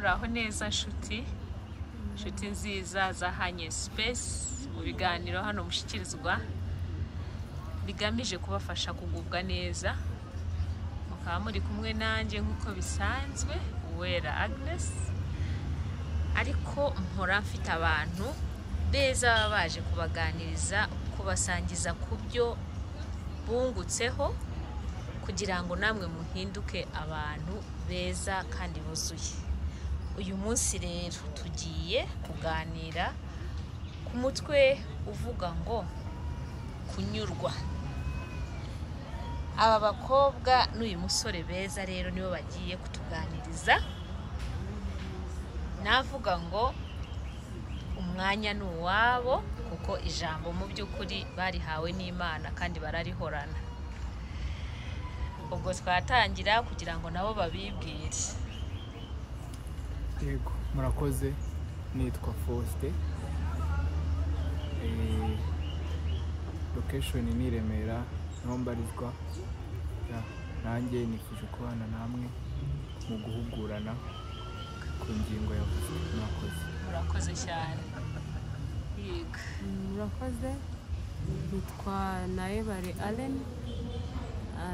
Muraho neza nshuti, nshuti nziza za Hanye Space, mu biganiro hano mushikirizwa bigamije kubafasha kugubwa neza. Mukaba muri kumwe nanjye nk'uko bisanzwe, Uwera Agnes. Ariko mpora mfite abantu beza baba baje kubaganiriza, kubasangiza ku byo bungutseho kugira ngo namwe muhinduke abantu beza kandi buzuye. Uyu munsi rero tugiye kuganira ku mutwe uvuga ngo kunyurwa. Aba bakobwa n'uyu musore beza rero nibo bagiye kutuganiriza. Navuga ngo umwanya ni uwabo, kuko ijambo mu by'ukuri barihawe n'Imana kandi bararihorana. Ubwo twatangira kugira ngo nabo babibwire. Yego, murakoze. Nitwa Faustin. Location ni Remera, niho mbarizwa. Nanjye nifuje kubana namwe mu guhugurana ku ngingo yavuzwe. Murakoze. Murakoze cyane. Yego. Murakoze. Nitwa Naebare Allen.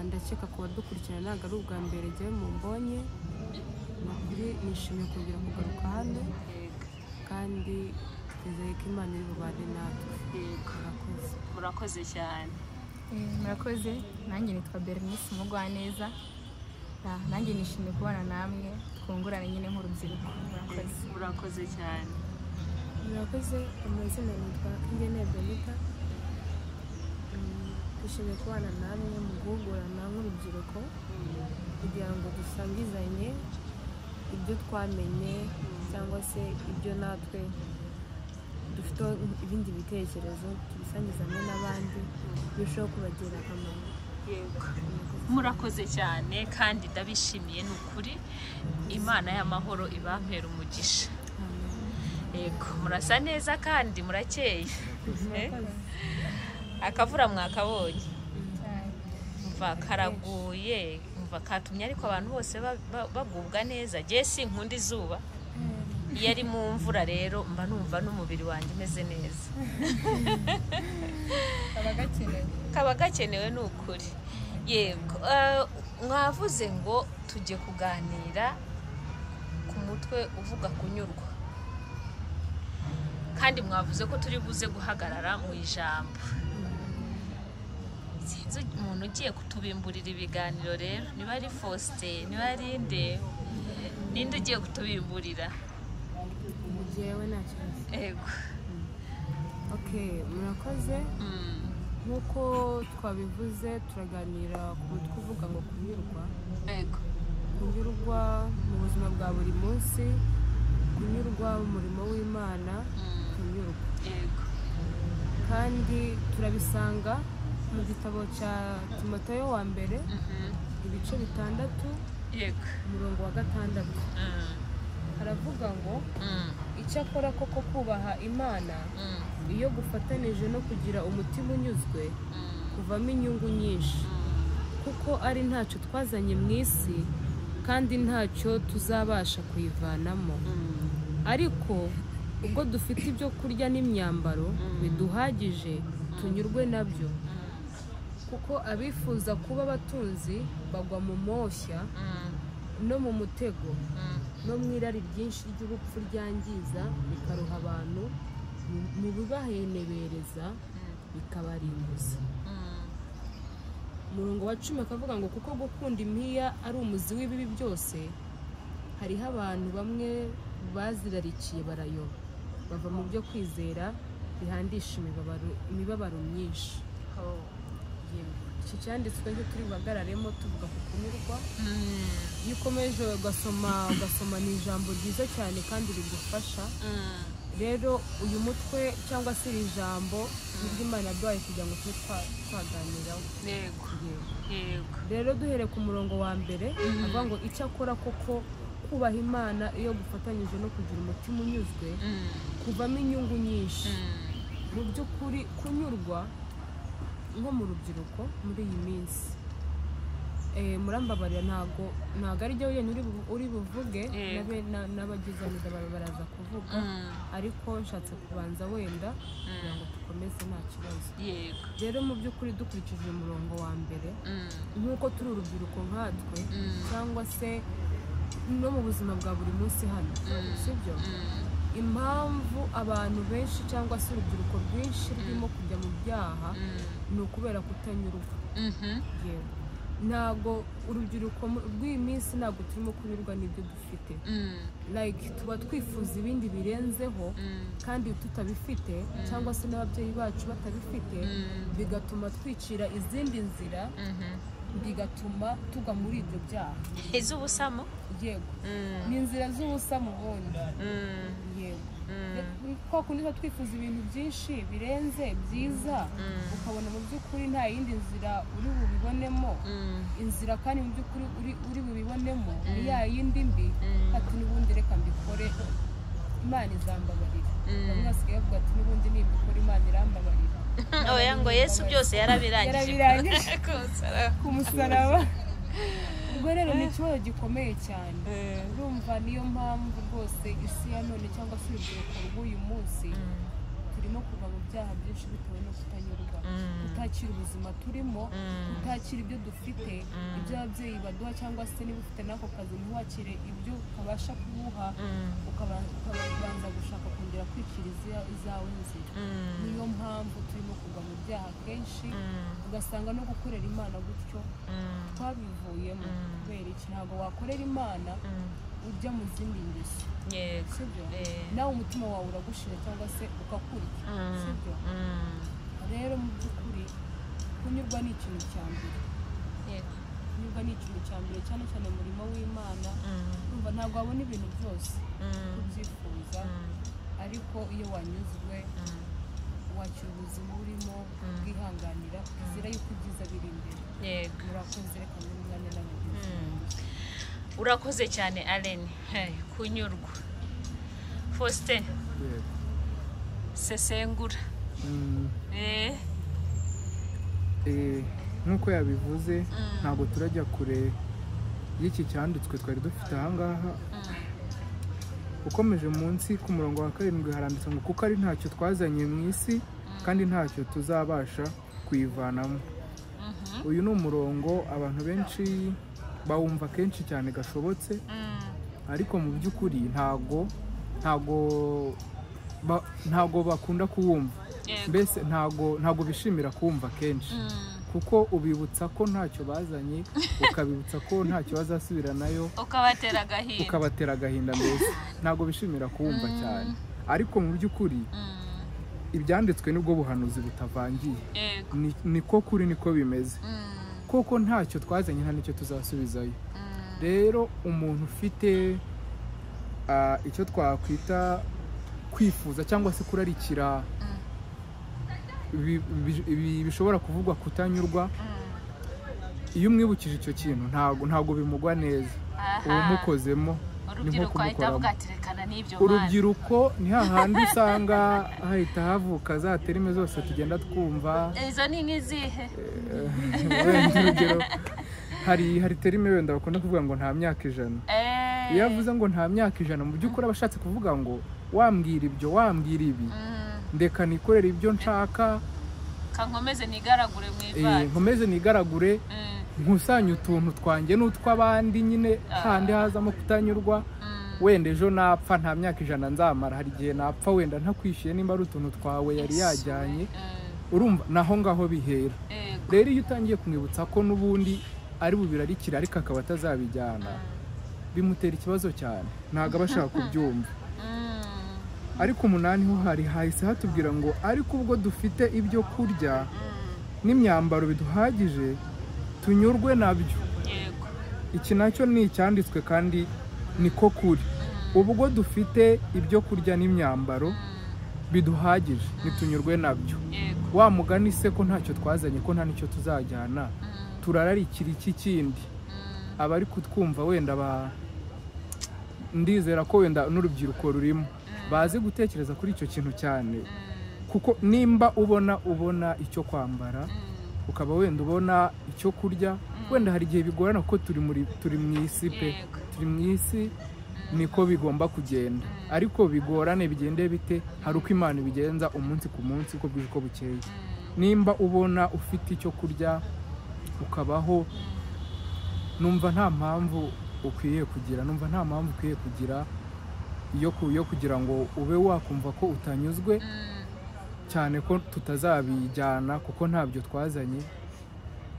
Ndakeka ku badukurikirana ntabwo ari ubwa mbere njyewe mumbonye. Ni ukuri nishimiye kongera kugaruka hano, kandi twizeye ko Imana iri bubane natwe. Yego. Murakoze. Murakoze cyane. Murakoze. Nanjye nitwa Bernice Mugwaneza. Nanjye nishimiye kubana namwe, twungurane nyine nk'urubyiruko. Murakoze. Murakoze cyane. Murakoze. Amazina nitwa Ingene Benita. Twishimiye kubana namwe mu guhugurana nk'urubyiruko kugira ngo dusangizanye ibyo twamenye cyangwa se ibyo natwe dufite ibindi bitekerezo, tubisangizanye n'abandi birushaho kubagirira akamaro. Yego. Murakoze cyane kandi ndabishimiye, ni ukuri Imana y'amahoro ibampera umugisha. Yego, murasa neza kandi murakeye. Akavura mwakabonye, mva karaguye, mva katumye ariko abantu bose bagubwa neza. Jye sinkunda izuba, iyo ari mu mvura rero mba numva n'umubiri wanjye umeze neza. Kaba gakenewe, ni ukuri. Yego, mwavuze ngo tujye kuganira ku mutwe uvuga kunyurwa, kandi mwavuze ko turi buze guhagarara mu ijambo. Sinzi umuntu ugiye kutubimburira ibiganiro rero, niba ari Faustin, niba ari nde, ninde ugiye kutubimburira? Njyewe nta kibazo. Yego. Okay, murakoze. Nk'uko twabivuze turaganira ku mutwe uvuga ngo kunyurwa. Yego. Kunyurwa mu buzima bwa buri munsi, kunyurwa mu murimo w'Imana, kunyurwa. Yego. Kandi turabisanga mu gitabo cya Timoteyo wa mbere, ibice 6, Yego. umurongo wa 6. Haravuga ngo icyakora koko kubaha Imana iyo gufatanije no kugira umutima unyuzwe kuvamo inyungu nyinshi, kuko ari ntacyo twazanye mu isi kandi ntacyo tuzabasha kuyivanamo. Ariko ubwo dufite ibyo kurya n'imyambaro biduhagije, tunyurwe nabyo, kuko abifuza kuba abatunzi bagwa mu moshya no mu mutego no mu irari ryinshi ry'ubupfu ryangiza, bikaroha abantu mu bibahenebereza, bikabarimbuza. Umurongo wa 10 akavuga ngo kuko gukunda impiya ari umuzi w'ibibi byose, hariho abantu bamwe bazirarikiye barayoba, bava mu byo kwizera bihandisha imibabaro myinshi. Iki cyanditswe cyo turi buhagararemo tuvuga ku kunyurwa. Iyo ukomeje ugasoma ni ijambo ryiza cyane kandi rigufasha. Rero uyu mutwe cyangwa se iri jambo niryo Imana yaduhaye kugira ngo tube twaganiraho. Yego. Yego. Rero duhere ku murongo wa mbere, avuga ngo icyakora koko kubaha Imana iyo gufatanyije no kugira umutima unyuzwe kuvamo inyungu nyinshi. Mu by'ukuri kunyurwa nko mu rubyiruko muri iyi minsi Murambabarira, ntago ari jye wenyine uri buvuge, n'abagize baraza kuvuga, ariko nshatse kubanza wenda kugira ngo dukomeze nta kibazo. Rero mu by'ukuri dukurikije umurongo wa mbere, nk'uko turi urubyiruko nkatwe cyangwa se no mu buzima bwa buri munsi hano, sibyo? Impamvu abantu benshi cyangwa se urubyiruko rwinshi rurimo kujya mu byaha ni ukubera kutanyurwa. Yego, ntabwo urubyiruko rw'iyi minsi ntabwo turimo kunyurwa n'ibyo dufite, like tuba twifuza ibindi birenzeho kandi tutabifite, cyangwa se n'ababyeyi bacu batabifite, bigatuma twicira izindi nzira, bigatuma tugwa muri ibyo byaha. Iz'ubusamo? Yego, ni inzira z'ubusamo ubundi. Yego, kwa kundi tuba twifuza ibintu byinshi birenze byiza, ukabona mu by'ukuri nta yindi nzira uri bubibonemo, inzira kandi mu by'ukuri uri bubibonemo ni ya yindi mbi, ati n'ubundi reka mbikore Imana izambabarira. Bamwe basigaye bavuga ati n'ubundi nimbikora Imana irambabarira. Oya, ngo Yesu byose yarabirangije ku musaraba. Ubwo rero ni ikibazo gikomeye cyane. Urumva niyo mpamvu rwose isi ya none cyangwa se urubyiruko rw'uyu munsi turimo kuva mu byaha byinshi bitewe no kutanyurwa, kutakira ubuzima turimo, kutakira ibyo dufite, ibyo ababyeyi baduha, cyangwa se niba ufite n'ako kazi ntiwakire ibyo ukabasha kubuha, ukabanza gushaka kongera kwicira izawe nzira. Niyo mpamvu turimo kugwa mu byaha kenshi, ugasanga no gukorera Imana gutyo twabivuyemo. Kubera iki? Ntabwo wakorera Imana ujya mu zindi ngeso, sibyo? Nawe umutima wawe uragushira cyangwa se ukakurya, sibyo? Rero mu by'ukuri kunyurwa ni ikintu cya mbere. Kunyurwa ni ikintu cya mbere, cyane cyane umurimo w'Imana. Urumva ntabwo wabona ibintu byose ubyifuza, ariko iyo wanyuzwe wakira ubuzima urimo, ubwihanganira, ukizera yuko ibyiza biri imbere. Murakoze, reka n'umwanya n'abagenzi. Urakoze cyane Allen. Kunyurwa. Faustin, sesengura. Nk'uko yabivuze, ntabwo turajya kure y'iki cyanditswe twari dufite ahangaha. Ukomeje munsi ku murongo wa 7 haranditse ngo kuko ari ntacyo twazanye mu isi kandi ntacyo tuzabasha kuyivanamo. Uyu ni umurongo abantu benshi bawumva kenshi cyane gashobotse, ariko mu by'ukuri ntago bakunda kuwumva. Mbese ntago bishimira kuwumva kenshi, kuko ubibutsa ko ntacyo bazanye, ukabibutsa ko ntacyo bazasubiranayo, ukabatera agahinda. Mbese ntago bishimira kuwumva cyane, ariko mu by'ukuri ibyanditswe nibwo buhanuzi butavangiye, niko kuri, niko bimeze. Koko ntacyo twazanye nta nicyo tuzasubizayo. Rero umuntu ufite icyo twakwita kwifuza cyangwa se kurarikira bishobora kuvugwa kutanyurwa, iyo umwibukije icyo kintu ntago bimugwa neza, uwo ni nko kumukoramo. Urubyiruko ni hahandi usanga hahita havuka za terime zose tugenda twumva. Izo ni nk'izihe? Urugero hari terime wenda bakunda kuvuga ngo nta myaka 100. Iyo avuze ngo nta myaka 100, mu by'ukuri aba ashatse kuvuga ngo wambwira ibyo, wambwira ibi, ndeka nikorera ibyo nshaka, nkomeze nigaragure mu ivati, nkomeze nigaragure, nkusanye utuntu twanjye n'utw'abandi nyine, handi hazamo kutanyurwa. Wenda ejo napfa nta myaka 100 nzamara, hari igihe napfa wenda ntakwishyuye nimba ari utuntu twawe yari yajyanye. Urumva naho ngaho bihera. Rero iyo utangiye kumwibutsa ko n'ubundi ari bubirarikira ariko akaba atazabijyana, bimutera ikibazo cyane, ntabwo aba ashaka kubyumva. Ariko 8 ho hari hahise hatubwira ngo ariko ubwo dufite ibyo kurya n'imyambaro biduhagije tunyurwe nabyo. Iki nacyo ni icyanditswe kandi niko kuri. Ubwo dufite ibyo kurya n'imyambaro biduhagije nitunyurwe nabyo. Wa mugani se ko ntacyo twazanye, ko nta nicyo tuzajyana, turararikira iki kindi? Abari kutwumva wenda ndizera ko wenda n'urubyiruko rurimo bazi gutekereza kuri icyo kintu cyane, kuko nimba ubona icyo kwambara, ukaba wenda ubona icyo kurya, Wenda hari igihe bigorana kuko turi mu isi pe, turi mu isi niko bigomba kugenda, ariko bigorane bigende bite, hari uko Imana ibigenza umunsi ku munsi uko bwije uko bukeye. Nimba ubona ufite icyo kurya ukabaho, numva nta mpamvu ukwiye kugira, numva nta mpamvu ukwiye kugira yo kugira ngo ube wakumva ko utanyuzwe, cyane ko tutazabijyana kuko ntabyo twazanye.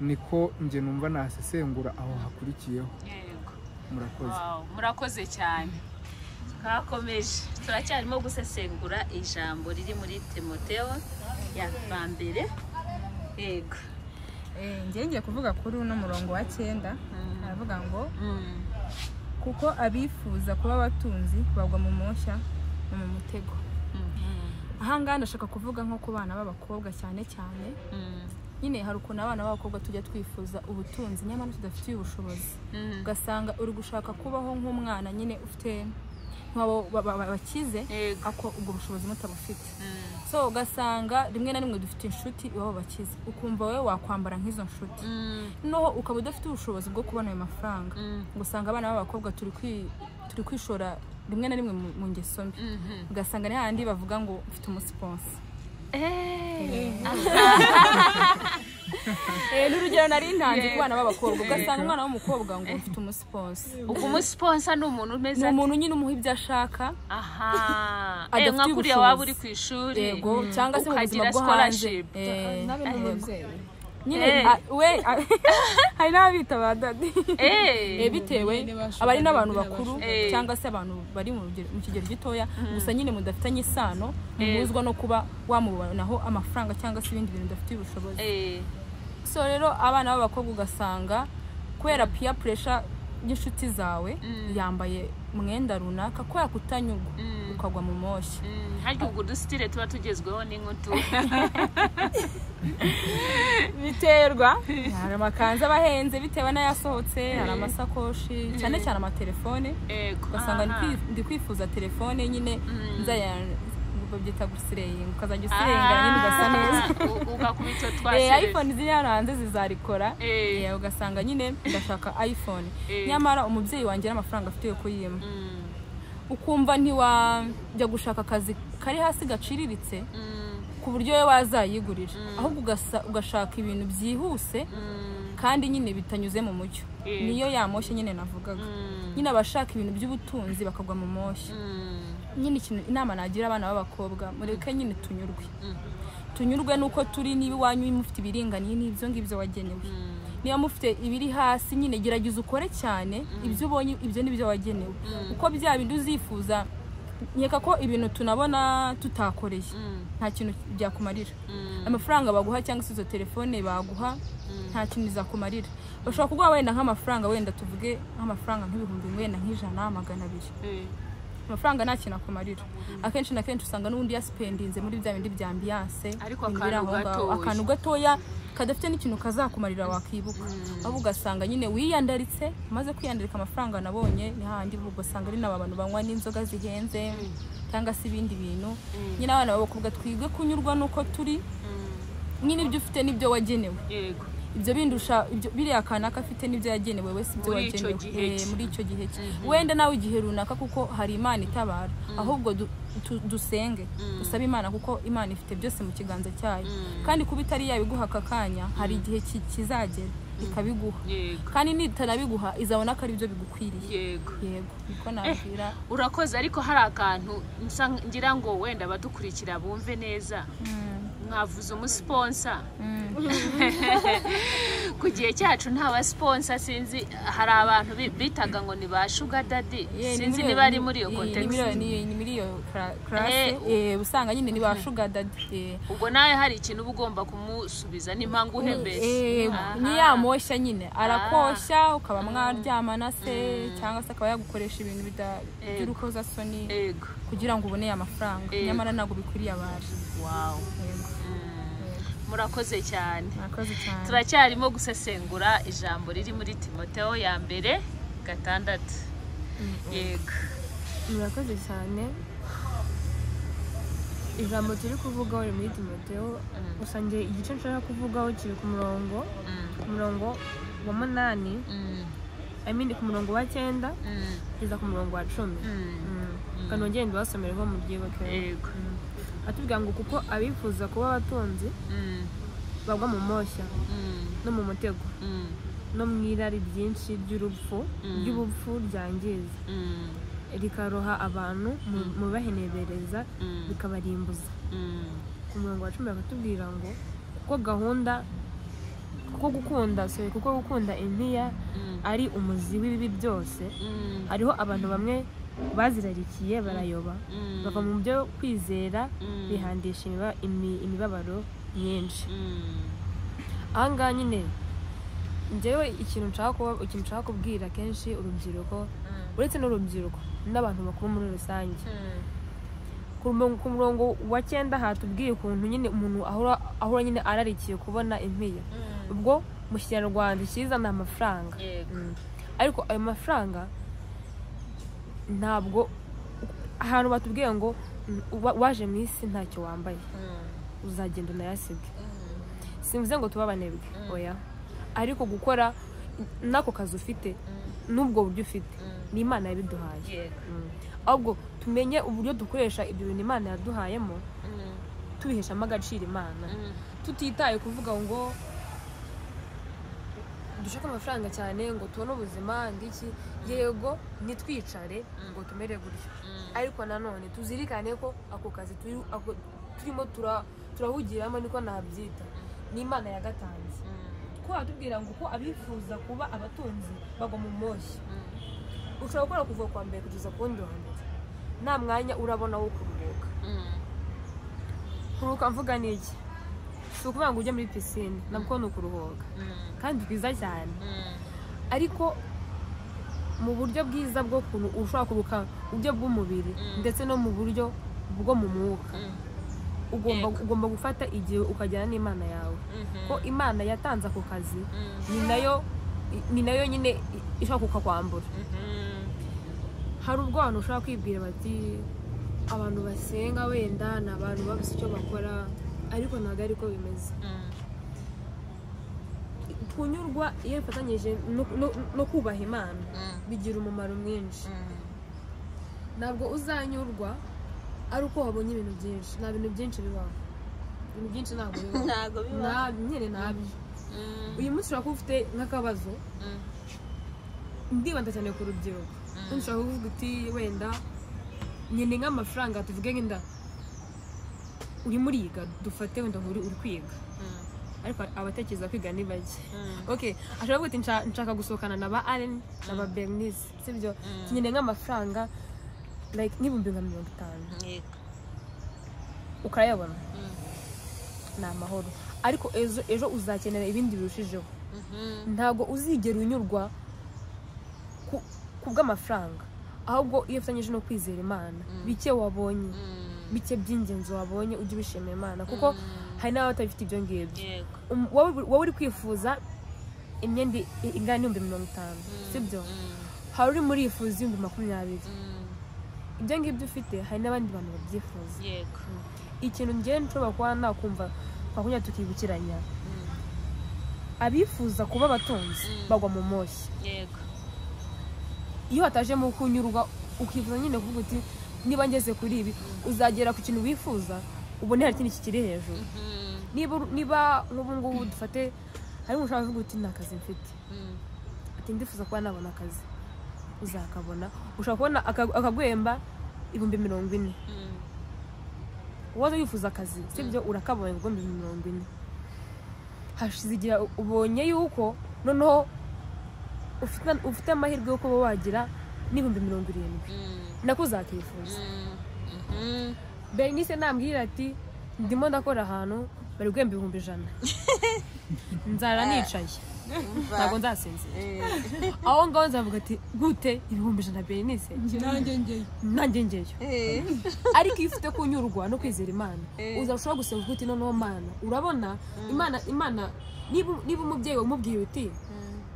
Niko nge numva nasesengura aho hakurikiyeho. Murakoze. Murakoze cyane. Twakomeje, turacyarimo gusesengura ijambo riri muri Timoteo ya mbere. Yego. Ngiye kuvuga kuri uno murongo wa 9, aravuga ngo kuko abifuza kuba abatunzi bagwa mu moshya no mu mutego. Ahangaha ndashaka kuvuga nko ku bana b'abakobwa cyane cyane. Nyine hari ukuntu abana b'abakobwa tujya twifuza ubutunzi nyamara tudafitiye ubushobozi, ugasanga uri gushaka kubaho nk'umwana nyine ufite nk'abo bakize ako ubwo bushobozi mutabufite. So ugasanga rimwe na rimwe dufite inshuti iwabo bakize, ukumva wowe wakwambara nk'izo nshuti, noneho ukaba udafite ubushobozi bwo kubona ayo mafaranga. Ugasanga abana b'abakobwa turi kwishora rimwe na rimwe mu ngeso mbi, ugasanga ni handi bavuga ngo mfite umusiponsa. N'urugero nari ntanze ku bana b'abakobwa, ugasanga umwana w'umukobwa ngo mfite umusiponsa. Ubwo umusiponsa ni umuntu umeze ate? Ni umuntu nyine umuha ibyo ashaka. Aha. Nka kuriya waba uri ku ishuri, yego, cyangwa se mu buzima bwo hanze, nabe n'umubyeyi nyine we hari n'ababita ba dadi, bitewe aba ari n'abantu bakuru cyangwa se abantu bari mu kigero gitoya, gusa nyine mudafitanye isano, muhuzwa no kuba wamubonaho amafaranga cyangwa se ibindi bintu udafitiye ubushobozi. So rero abana b'abakobwa ugasanga kubera peer pressure y'inshuti zawe, yambaye umwenda runaka kubera kutanyugwa ukagwa mu moshya. Harya ubwo udusitire tuba tugezweho n'inkutu biterwa, hari amakanzu aba ahenze bitewe n'ayasohotse, hari amasakoshi, cyane cyane amatelefone. Ugasanga ndi kwifuza telefone nyine nzaya babyita gusirenga, ukazajya usirenga nyine ugasa neza, ugakubita twa iPhone ziri hano hanze zizarikora. Ugasanga nyine ndashaka iPhone, nyamara umubyeyi wanjye n'amafaranga afite yo kuyima. Ukumva ntiwajya gushaka akazi kari hasi gaciriritse ku buryo we wazayigurira, ahubwo ugashaka ibintu byihuse kandi nyine bitanyuze mu mucyo. Niyo ya moshya nyine navugaga, nyine abashaka ibintu by'ubutunzi bakagwa mu moshya. Nyine ikintu inama nagira abana b'abakobwa, mureke nyine tunyurwe, tunyurwe nuko turi. Niba iwanyu mufite ibiringaniye n'ibyo ngibyo wagenewe, niba mufite ibiri hasi nyine gerageza ukore cyane, ibyo ubonye ibyo nibyo wagenewe. Uko bya bindi uzifuza, nkeka ko ibintu tunabona tutakoreye nta kintu byakumarira. Amafaranga baguha cyangwa se izo telefone baguha nta kintu bizakumarira. Bashobora kuguha wenda nk'amafaranga, wenda tuvuge nk'amafaranga nk'ibihumbi wenda nk'ijana, 200, amafaranga nta kintu akumarira. Akenshi na kenshi usanga n'ubundi yasipendinze muri bya bindi bya ambiance, ariko akantu gatoya kadafite n'ikintu kazakumarira wakibuka. Ahubwo ugasanga nyine wiyandaritse, umaze kwiyandarika amafaranga nabonye ni handi ugasanga ari n'abantu banywa n'inzoga zihenze cyangwa se ibindi bintu. Nyine abana b'abakobwa twige kunyurwa nuko turi, nyine ibyo ufite nibyo wagenewe. Yego. Ibyo bindusha ibyo biriya kanaka afite nibyo yagenewe wese ibyo wagenewe muri icyo gihe cye. Wenda nawe igihe runaka kuko hari Imana itabara, ahubwo dusenge usabe Imana kuko Imana ifite byose mu kiganza cyayo. Kandi kuba itari yabiguha aka kanya, hari igihe kizagera ikabiguha, kandi nitarabiguha izabona ko ari byo bigukwiriye. Yego. Yego, niko nabwira. Urakoze. Ariko hari akantu ngira ngo wenda abadukurikira bumve neza. Mwavuze umusiponsa. Ku gihe cyacu nta basponsa, sinzi hari abantu bitaga ngo ni ba sugar daddy, sinzi niba ari muri iyo context. Ni muri iyo classe, usanga nyine ni ba sugar daddy. Ubwo nawe hari ikintu uba ugomba kumusubiza n'impanguhe mbese. Ni ya moshya nyine arakoshya, ukaba mwaryamana se cyangwa se akaba yagukoresha ibintu by'urukozasoni kugira ngo ubone amafaranga, nyamara ntabwo bikwiriye abantu. Wow. Murakoze cyane. Murakoze cyane. Turacyarimo gusesengura ijambo riri muri Timoteo ya mbere 6. Yego. Murakoze cyane. Ijambo turi kuvugaho riri muri Timoteo, gusa njye igice nshaka kuvugaho kiri ku murongo, ku murongo wa 8, I mean ku murongo wa 9 kugeza ku murongo wa 10. Kanongere ndibasomere mu byibuke. Yego. Atubwira ngo kuko abifuza kuba abatunzi bagwa mu moshya no mu mutego no mu irari ryinshi ry'urupfu ry'ubupfu ryangiza rikaroha abantu mu bahenebereza bikabarimbuza. Ku murongo wa 10 bakatubwira ngo kuko gahunda kuko gukunda sorry kuko gukunda impiya ari umuzi w'ibibi byose, hariho abantu bamwe bazirarikiye barayoba bava mu byo kwizera bihandisha imibabaro myinshi. Ahangaha nyine njyewe ikintu nshaka kubwira kenshi urubyiruko, uretse n'urubyiruko n'abantu bakuru muri rusange, ku murongo wa 9 hatubwiye ukuntu nyine umuntu ahora nyine ararikiye kubona impiya. Ubwo mu Kinyarwanda cyiza ni amafaranga. Ariko ayo mafaranga ntabwo ahantu batubwiye ngo waje mu isi ntacyo wambaye uzagenda unayasige. Simvuze ngo tuba abanebwe, oya, ariko gukora n'ako kazi ufite n'ubwo buryo ufite ni Imana yabiduhaye. Ahubwo tumenye uburyo dukoresha ibyo bintu Imana yaduhayemo, tubiheshamo agaciro Imana, tutitaye kuvuga ngo dushaka amafaranga cyane ngo tubone ubuzima ngiki. Yego nitwicare ngo tumere gutyo, ariko nanone tuzirikane ko ako kazi turimo turahugiramo, niko nabyita, ni Imana yagatanze. Ko atubwira ngo ko abifuza kuba abatunzi bagwa mu moshya. Ushobora gukora kuva kwa mbere kugeza ku wundi wa mbere, nta mwanya urabona wo kuruhuka. Kuruhuka mvuga ni iki? Si ukuvuga ngo ujye muri pisine, nabwo ni ukuruhuka kandi bwiza cyane, ariko mu buryo bwiza bwo kuntu ushobora kuruhuka uburyo bw'umubiri ndetse no mu buryo bwo mu mwuka. Ugomba gufata igihe ukajyana n'Imana yawe, ko Imana yatanze ako kazi ni nayo nyine ishobora kukakwambura. Hari ubwo abantu ushobora kwibwira bati abantu basenga wenda ni abantu babuze icyo bakora, ariko ntabwo ariko bimeze. Kunyurwa iyo bifatanyije no kubaha Imana bigira umumaro mwinshi. Ntabwo uzanyurwa ari uko wabonye ibintu byinshi. Nta bintu byinshi bibaho, ibintu byinshi ntabwo bibaho, nyine ntabyo. Uyu munsi ushobora kuba ufite nk'akabazo, ndibanda cyane ku rubyiruko, ushobora kuvuga uti wenda nyine nk'amafaranga, tuvuge nk'inda urimo uriga, dufate wenda uri kwiga, ariko abatekereza kwiga ni bake. Okay, ashobora kuvuga ati nshaka gusohokana na ba Allen na ba Bernice, sibyo, nyine nk'amafaranga like nk'ibihumbi nka 50 ukayabona, ni amahoro. Ariko ejo uzakenera ibindi birushijeho. Ntabwo uzigera unyurwa ku bw'amafaranga, ahubwo iyo ufatanyije no kwizera Imana, bike wabonye, bike by'ingenzi wabonye, ujye ubishimira Imana, kuko hari n'abatabifite ibyo ngibyo. Wowe uri kwifuza imyenda ingana n'ibihumbi 50, sibyo, hari uri murifuza ibihumbi 20. Ibyo ngibyo ufite hari n'abandi bantu babyifuza. Ikintu njye nshobora kuba nakumva twakunya tukibukiranya, abifuza kuba abatunzi bagwa mu moshya. Iyo hatajemo kunyurwa, ukifuza nyine kuvuga uti niba ngeze kuri ibi, uzagera ku kintu wifuza ubone hari ikindi kikiri hejuru. Niba nk'ubu ngubu dufate hari umuntu ushobora kuvuga uti nta kazi mfite, ati ndifuza kuba nabona akazi, uzakabona. Ushobora kubona akaguhemba ibihumbi 40, waza wifuza akazi, sibyo, urakabonye ibihumbi 40. Hashize igihe ubonye yuko noneho ufite amahirwe yo kuba wagira n'ibihumbi 70, nako uzakifuza. Bernice nambwira ati ndimo ndakora ahantu bari guhemba ibihumbi 100, nzara nicaye ntabwo nzasinzira. Aho ngaho nzavuga ati gute ibihumbi 100 Bernice, nanjye ngeyo. Ariko iyo ufite kunyurwa no kwizera Imana, uzashobora gusenga uti noneho Mana, urabona Imana niba umubyeyi umubwiye uti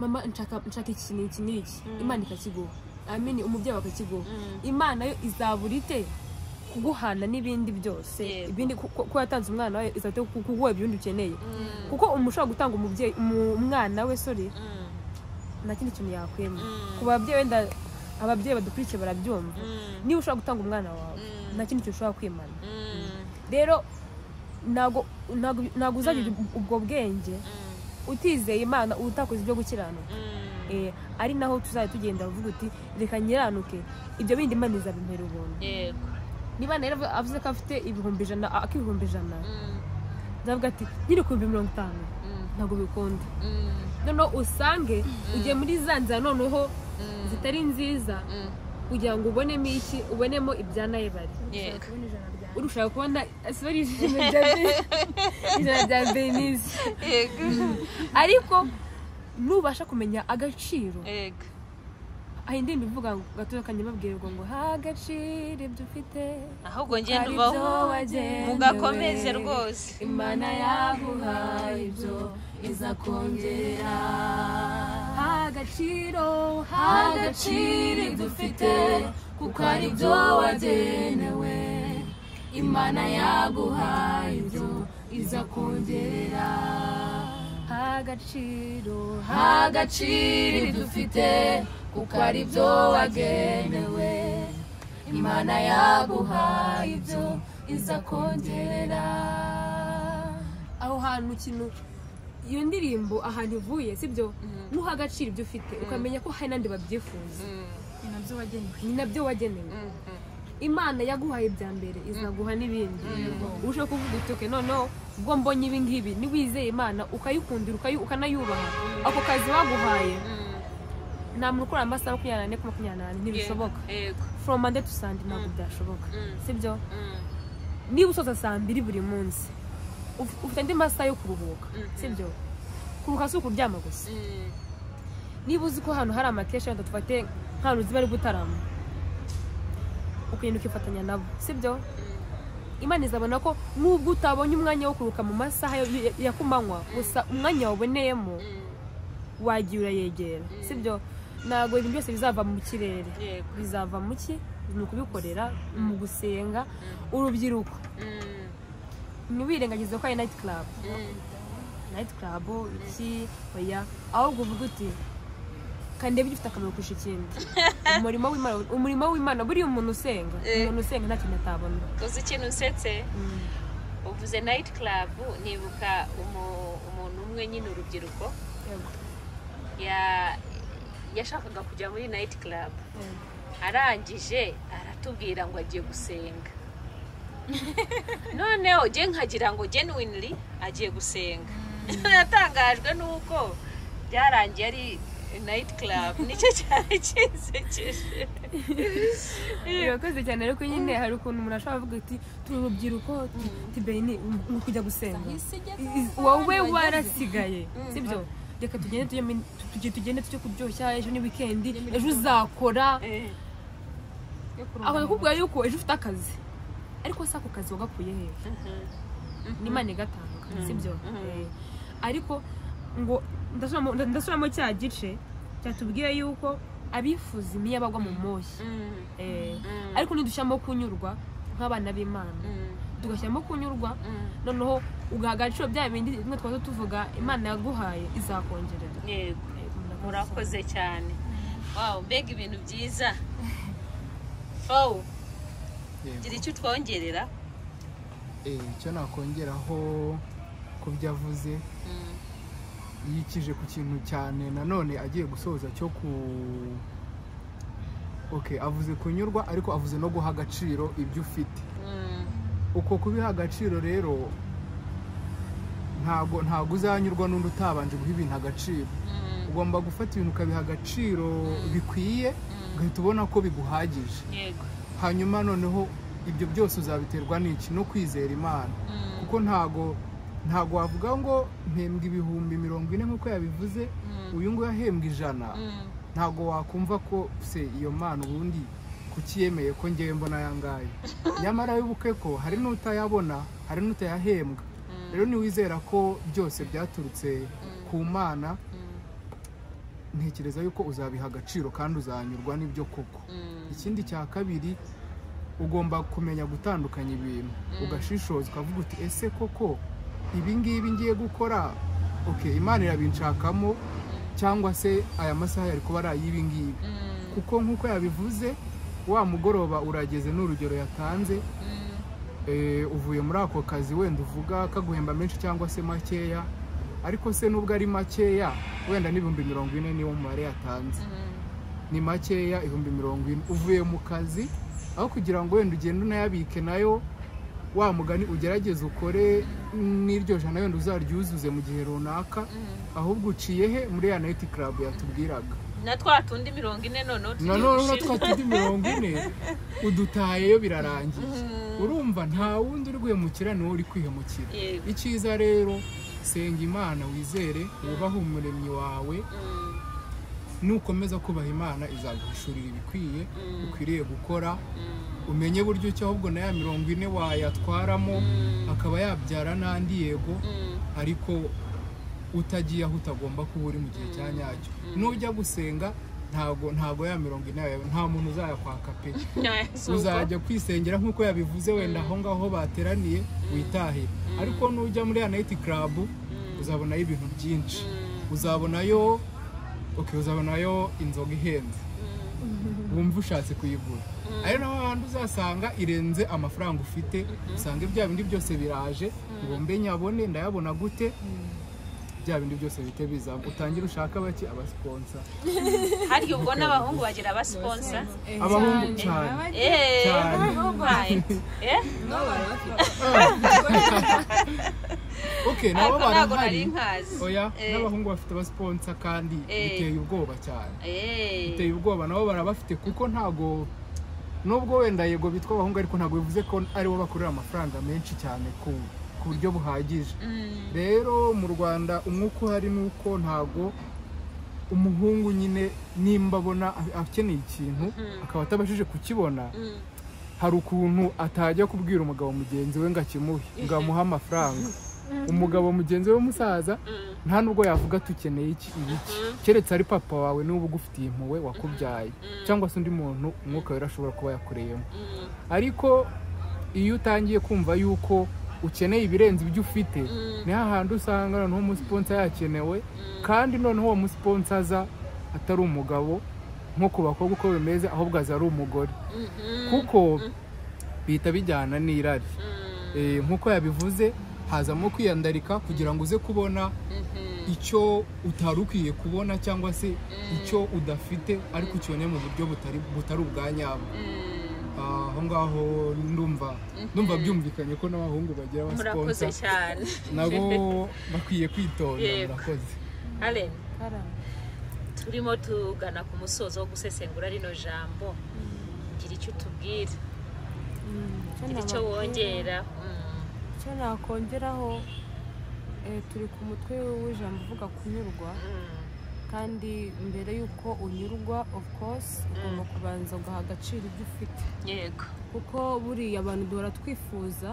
mama nshaka iki n'iki n'iki, Imana ikakiguha, amini umubyeyi akakiguha, Imana yo izabura ite kuguhana n'ibindi byose, ibindi ko yatanze umwana wawe izate kuguha ibindi ukeneye. Kuko umushobora gutanga umubyeyi umwana we sorry nta kindi kintu yakwema. Ku babyeyi wenda ababyeyi badukurikiye barabyumva, niba ushobora gutanga umwana wawe nta kindi kintu ushobora kwimana. Rero ntabwo uzagira ubwo bwenge utizeye Imana, utakoze ibyo gukiranuka. Ari naho tuzajya tugenda uvuga uti reka nyiranuke, ibyo bindi Imana izabimpera ubuntu. Yego. Niba rero avuze ko afite 100,000 ak'ibihumbi 100, ndavuga ati nyiri ku 50,000 ntabwo bikunda. Noneho usange ugiye muri za nzira noneho zitari nziza kugira ngo ubonemo iki, ubonemo ibya Nayibari. Yego. Urushaka kubona asibari ijana rya Denise. Yego. Ariko nubasha kumenya agaciro. Yego. Aho indirimbo ivuga ngo gatoya kanyamabwirwa ngo ha agaciro ibyo ufite, ahubwo ngende ubaho mugakomeze rwose. Imana yaguhaye ibyo izakongera. Ha agaciro, ha agaciro ibyo ufite kuko ari byo wagenewe. Imana yaguhaye ibyo izakongera. Ha agaciro, ha agaciro ibyo ufite kuko ari byo wagenewe. Imana yaguhaye ibyo izakongera. Aho hantu ikintu iyo ndirimbo ahantu ivuye, sibyo? Nuha agaciro ibyo ufite ukamenya ko hari n'andi babyifuza, ni nabyo wagenewe. Imana yaguhaye ibya mbere izaguha n'ibindi. Ushobora kuvuga uti okay, noneho ubwo mbonye ibi ngibi, niwizeye Imana ukayikundira ukanayubaha, ako kazi baguhaye nta muntu ukora amasaha 24 ku 24 ntibishoboka. From Monday to Sunday ntabwo byashoboka, sibyo? Niba usoza saa 2 buri munsi ufite andi masaha yo kuruhuka, sibyo? Kuruhuka si ukuryama gusa. Niba uzi ko hano hari amakesha wenda tufate nk'ahantu uzi bari gutarama, ukagenda ukifatanya nabo, sibyo? Imana izabona ko nubwo utabonye umwanya wo kuruhuka mu masaha ya kumanywa, gusa umwanya waboneyemo wagiye urayegera, sibyo? Ntabwo ibintu byose bizava mu kirere, bizava mu ki? Ni ukubikorera mu gusenga. Urubyiruko ntiwirengagize ko ari night club, night club iki oya, ahubwo uvuga uti kandi ibyo ufite akamaro kurusha ikindi. Umurimo w'Imana, buriya umuntu usenga, umuntu usenga nta kintu atabona. Uzi ikintu usetse? Uvuze night club nibuka umuntu umwe nyine urubyiruko yashakaga kujya muri night club, arangije aratubwira ngo agiye gusenga. Noneho je nkagira ngo genuinely agiye gusenga. Natangajwe nuko byarangiye ari night club, nicyo cyari kinsekeje. Urakoze cyane. Ariko nyine hari ukuntu umuntu ashobora kuvuga ati turi urubyiruko, tibeni ni kujya gusenga, wowe warasigaye, sibyo? Reka tugende tujye kuryoshya, ejo ni weekend, ejo uzakora. Aho kubwa yuko ejo ufite akazi, ariko se ako kazi wagakuye hehe? Ni Imana igatanga, sibyo? Ariko ngo ndasubiramo cya gice cyatubwiye yuko abifuza imiya bagwa mu moshyi. Ariko nidushyiramo kunyurwa nk'abana b'Imana, tugashyiramo kunyurwa, noneho ugaha agaciro bya bindi rimwe twaza tuvuga Imana yaguhaye izakongerera. Yego, murakoze cyane. Wow, mbega ibintu byiza. Fawu, gira icyo utwongerera. Icyo nakongeraho ku byo avuze, yikije ku kintu cyane nanone agiye gusoza cyo ku okay, avuze kunyurwa ariko avuze no guha agaciro ibyo ufite. Uko kubiha agaciro rero ntago uzanyurwa n'undi utabanje guha ibintu agaciro. Ugomba gufata ibintu ukabiha agaciro bikwiye, ugahita ubona ko biguhagije. Yego. Hanyuma noneho ibyo byose uzabiterwa n'iki? No kwizera Imana. Kuko ntago wavuga ngo mpembwa 40,000 nkuko yabivuze, uyu ngo yahembwa 100. Ntago wakumva ko se iyo Mana ubundi kuki yemeye ko ngewe mbona yangaye. Nyamara wibuke ko hari n'utayabona, hari n'utayahembwa. Rero niwizera ko byose byaturutse ku Mana, ntekereza yuko uzabiha agaciro kandi uzanyurwa n'ibyo koko. Ikindi cya kabiri, ugomba kumenya gutandukanya ibintu, ugashishoza ukavuga uti ese koko ibi ngibi ngiye gukora, okay, Imana irabinshakamo, Cyangwa se aya masaha yari kuba ari ay'ibi ngibi. Kuko nk'uko yabivuze, wa mugoroba urageze n'urugero yatanze, uvuye muri ako kazi wenda uvuga kaguhemba menshi cyangwa se makeya, ariko se nubwo ari makeya wenda n'40,000 niwo mubare yatanze, ni makeya 40,000 uvuye mu kazi, aho kugira ngo wenda ugende unayabike nayo wa mugani ugerageze ukore n'iryo jana wenda uzaryuzuze mu gihe runaka, ahubwo uciye he muri ya night club yatubwiraga na twa tundi 40 noneho nanone twa tundi 40 udutayeyo birarangiye. Urumva nta wundi uri guhemukira, ni wowe uri kwihemukira. Icyiza rero, senga Imana, wizere, wubahe umuremyi wawe. Nukomeza kubaha Imana izaguhishurira ibikwiye ukwiriye gukora, umenye buryo ki ahubwo na ya 40 wayatwaramo akaba yabyara n'andi, yego, ariko utagiye aho utagomba kuba uri mu gihe cya nyacyo. Nujya gusenga ntago ya 40 yawe nta muntu uzayakwaka pe, uzajya kwisengera nk'uko yabivuze wenda aho ngaho bateraniye witahire. Ariko nujya muri ya night club uzabonayo ibintu byinshi, uzabonayo uzabonayo inzoga ihenze wumva ushatse kuyigura, ari naho hantu uzasanga irenze amafaranga ufite, usanga bya bindi byose biraje ngo mbe nyabone ndayabona gute, bya bindi byose bite biza utangira ushaka baki abasponsa. Hari ubwo n'abahungu bagira abasponsa, abahungu cyane okay, nabo barahari. Oya, n'abahungu bafite abasponsa kandi biteye ubwoba cyane, biteye ubwoba, nabo barabafite kuko ntago nubwo wenda yego bitwa abahungu ariko ntago bivuze ko aribo bakorera amafaranga menshi cyane ku buryo buhagije. Rero mu Rwanda umwuka uhari nuko ntago umuhungu nyine nimba abona akeneye ikintu akaba atabashije kukibona, hari ukuntu atajya kubwira umugabo mugenzi we ngo akimuhe, ngo amuhe amafaranga. Umugabo mugenzi we w'umusaza nta nubwo yavuga tukeneye iki ibiki, keretse ari papa wawe n'ubu ugufitiye impuhwe wakubyaye, cyangwa se undi muntu umwuka wera ashobora kuba yakoreyemo. Ariko iyo utangiye kumva yuko ukeneye ibirenze ibyo ufite, ni hahandi usanga noneho umusponsa yakenewe, kandi noneho uwo musponsa aza atari umugabo nko ku bakobwa uko bimeze, ahubwo aza ari umugore, kuko bihita bijyana n'irari. Nk'uko yabivuze, hazamo kwiyandarika kugira ngo uze kubona icyo utari ukwiye kubona, cyangwa se icyo udafite ariko ukibone mu buryo butari ubwa nyabwo. Aho ngaho ndumva byumvikanye ko n'abahungu bagira abasponsa nabo bakwiye kwitonda. Murakoze. Allen, turimo tugana ku musozo wo gusesengura rino jambo, gira icyo utubwira, gira icyo wongera. Icyo nakongeraho, turi ku mutwe w'ijambo uvuga kunyurwa, kandi mbere y'uko unyurwa of course ugomba kubanza ugaha agaciro ibyo ufite. Yego, kuko buriya abantu duhora twifuza,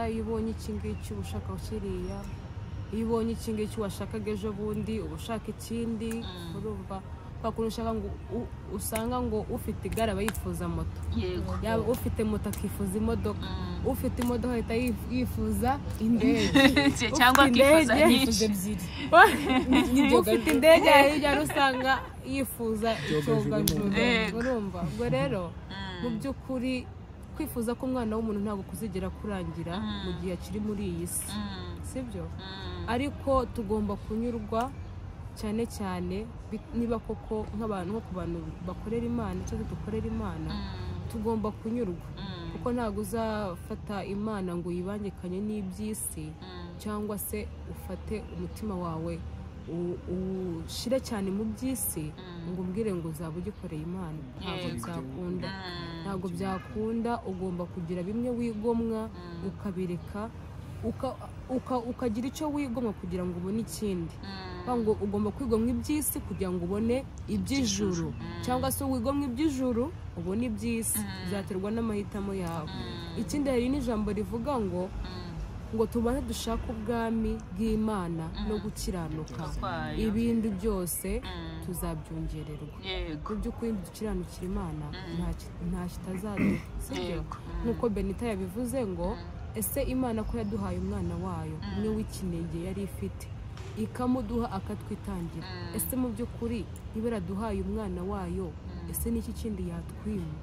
iyo ubonye iki ngiki uba ushaka kiriya, iyo ubonye iki ngiki washakaga ejo bundi uba ushaka ikindi. Urumva kwa kuntu ushaka ngo usanga ngo ufite igare aba yifuza moto, yaba ufite moto akifuza imodoka, ufite imodoka ahita yifuza indege, cyangwa akifuza nyinshi ebyiri, ufite indege hirya usanga yifuza icyogajuru. Urumva ubwo rero mu by'ukuri kwifuza ko umwana w'umuntu ntabwo kuzigera kurangira mu gihe akiri muri iyi si, sibyo? Ariko tugomba kunyurwa cyane cyane niba koko nk'abantu, nko ku bantu bakorera Imana cyangwa dukorera Imana, tugomba kunyurwa, kuko ntabwo uzafata Imana ngo uyibangikanye n'iby'isi, cyangwa se ufate umutima wawe ushire cyane mu by'isi ngo umbwire ngo uzaba ugikoreye Imana. Ntabwo byakunda, ntabwo byakunda. Ugomba kugira bimwe wigomwa ukabireka, ukagira icyo wigomwa kugira ngo ubone ikindi. Ngo ugomba kwigomwa iby'isi kugira ngo ubone iby'ijuru, cyangwa se wigomwa iby'ijuru ubone iby'isi, bizaterwa n'amahitamo yawe. Ikindi hari n'ijambo rivuga ngo tubane dushaka ubwami bw'Imana no gukiranuka, ibindi byose tuzabyongererwa. Mu by'ukuri dukiranukira Imana nta kitazaduha, sibyo? Nk'uko Benita yabivuze ngo ese Imana ko yaduhaye umwana wayo umwe w'ikinege yari ifite, Ikamuduha akatwitangira. Ese mu by'ukuri niba yaraduhaye umwana wayo, ese n'iki kindi yatwima?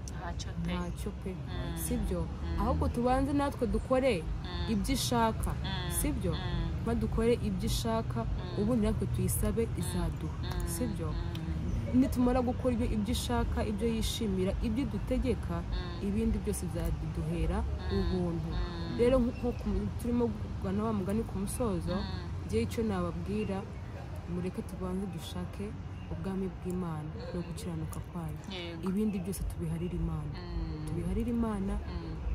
Ntacyo pe, sibyo? Ahubwo tubanze natwe dukore ibyo ishaka, sibyo? Dukore ibyo ishaka, ubundi natwe tuyisabe izaduha, sibyo? Nitumara gukora ibyo ishaka, ibyo yishimira, ibyo dutegeka, ibindi byose bizaduhera ubuntu. Rero nkuko turimo kugana wa mugani ku musozo, njye icyo nababwira, mureke tubanze dushake ubwami bw'Imana no gukiranuka kwayo, ibindi byose tubiharire Imana. Tubiharire Imana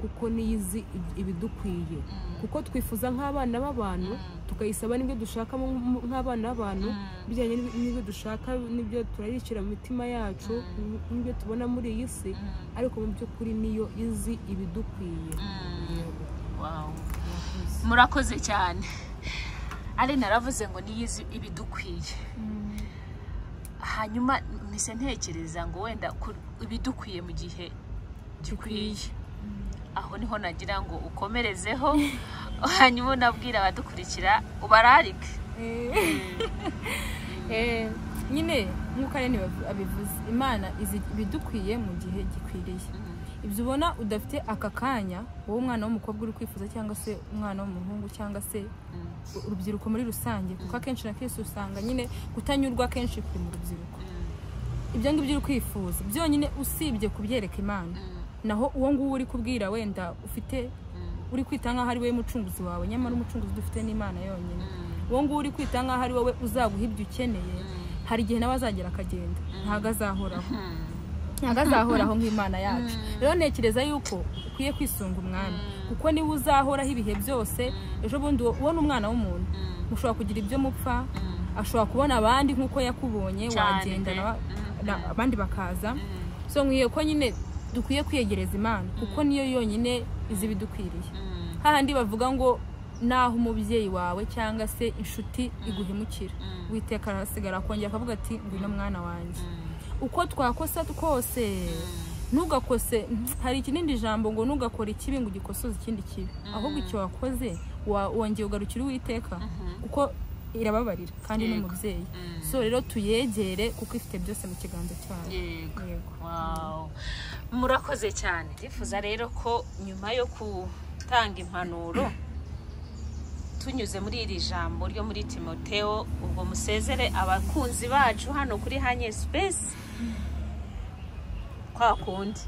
kuko niyo izi ibidukwiye, kuko twifuza nk'abana b'abantu, tukayisaba n'ibyo dushaka nk'abana b'abantu, bijyanye n'ibyo dushaka n'ibyo turarikira mu mitima yacu n'ibyo tubona muri iyi si, ariko mu by'ukuri niyo izi ibidukwiye. Murakoze cyane. Aline aravuze ngo niyo izi ibidukwiye. Hanyuma mpise ntekereza ngo wenda ibidukwiye mu gihe gikwiye, aho niho nagira ngo ukomerezeho, hanyuma unabwira abadukurikira ubararike. Nyine nk'uko Aline abivuze, Imana izi ibidukwiye mu gihe gikwiriye. Ibyo ubona udafite aka kanya, wowe umwana w'umukobwa uri kwifuza, cyangwa se umwana w'umuhungu, cyangwa se urubyiruko muri rusange, kuko akenshi na kenshi usanga nyine kutanyurwa akenshi kuri mu rubyiruko. Ibyo ngibyo uri kwifuza byonyine usibye kubyereka Imana, naho uwo nguwo uri kubwira wenda ufite uri kwita nkaho ari wowe mucunguzi wawe, nyamara umucunguzi dufite n'Imana yonyine. Uwo nguwo uri kwita nkaho ari wowe uzaguha ibyo ukeneye, hari igihe nawe azagera akagenda, ntabwo azahoraho, ntabwo azahoraho nk'Imana yacu. Rero ntekereza yuko ukwiye kwisunga umwami, kuko niwe uzahoraho ibihe byose. Ejo bundi ubona umwana w'umuntu mushobora kugira ibyo mupfa, ashobora kubona abandi nk'uko yakubonye, wagenda abandi bakaza. So nkwiye ko nyine dukwiye kwiyegereza Imana, kuko niyo yonyine izi ibidukwiriye. Hahandi bavuga ngo naho umubyeyi wawe cyangwa se inshuti iguhemukira, Uwiteka arasigara akongera akavuga ati ngwino mwana wanjye. Uko twakosa twose, ntugakose. Hari ikindi jambo ngo ntugakore ikibi ngo ugikosoze ikindi kibi, ahubwo icyo wakoze wongeye ugarukira Uwiteka, kuko irababarira kandi n'umubyeyi. So rero tuyegere kuko ifite byose mu kiganza cyayo. Yego. Wow. Murakoze cyane. Ndifuza rero ko nyuma yo gutanga impanuro tunyuze muri iri jambo ryo muri Timoteo, ubwo musezere abakunzi bacu hano kuri Hanye Space kwa kundi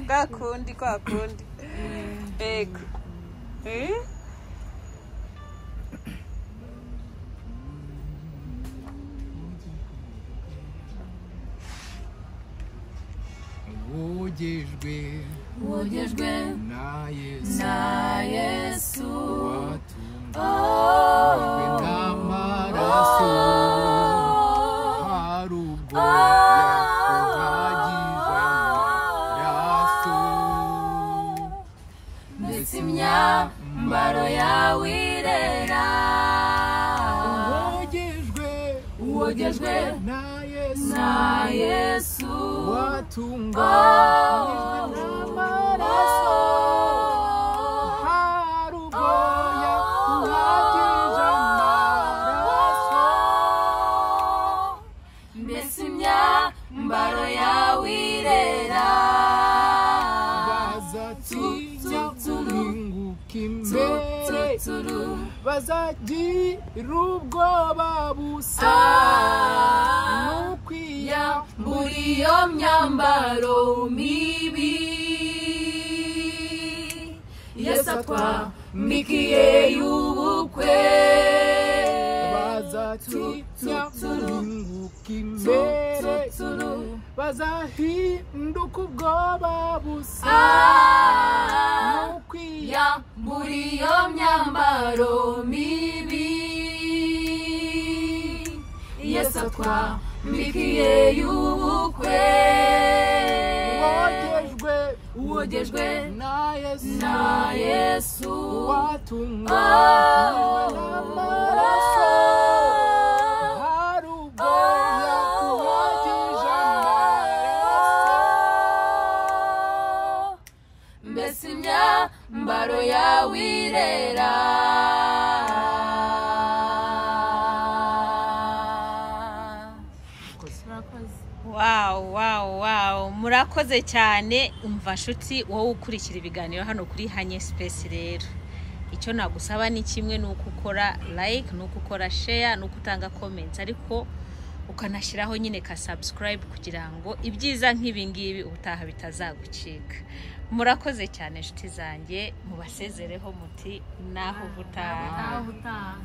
kwa kundi kwa kundi. Yego. Wogejwe na Yesu, watunganyijwe n'amaraso, hari ubwo yakuhagije amaraso, mbese imyambaro yawe irera. Wogejwe na Yesu, watunganyijwe n'amaraso, hari ubwo yakuhagije amaraso, mbese imyambaro yawe irera. Bazatinya guhinguka imbere, bazagira ubwoba busa n'ukwiyambura iyo myambaro mibi. Yesu atwambikiye y'ubukwe. Bazatinya guhinguka imbere, bazahinduka ubwoba busa n'ukwiyambura iyo myambaro mibi. Yesu atwambikiye y'ubukwe. Wogejwe na Yesu, watunganyijwe n'amaraso, hari ubwo yakuhagije amaraso, mbese imyambaro yawe irera. Wow, wow, wow, murakoze cyane. Umva nshuti, wowe ukurikira ibiganiro hano kuri Hanye Space, rero icyo nagusaba ni kimwe: ni uko ukora like, ni uko ukora share, ni uko utanga comments, ariko ukanashyiraho nyine ka subscribe kugira ngo ibyiza nk'ibi ngibi ubutaha bitazagucika. Murakoze cyane, inshuti zanjye. Mubasezereho muti naho ubutaha. Ubutaha.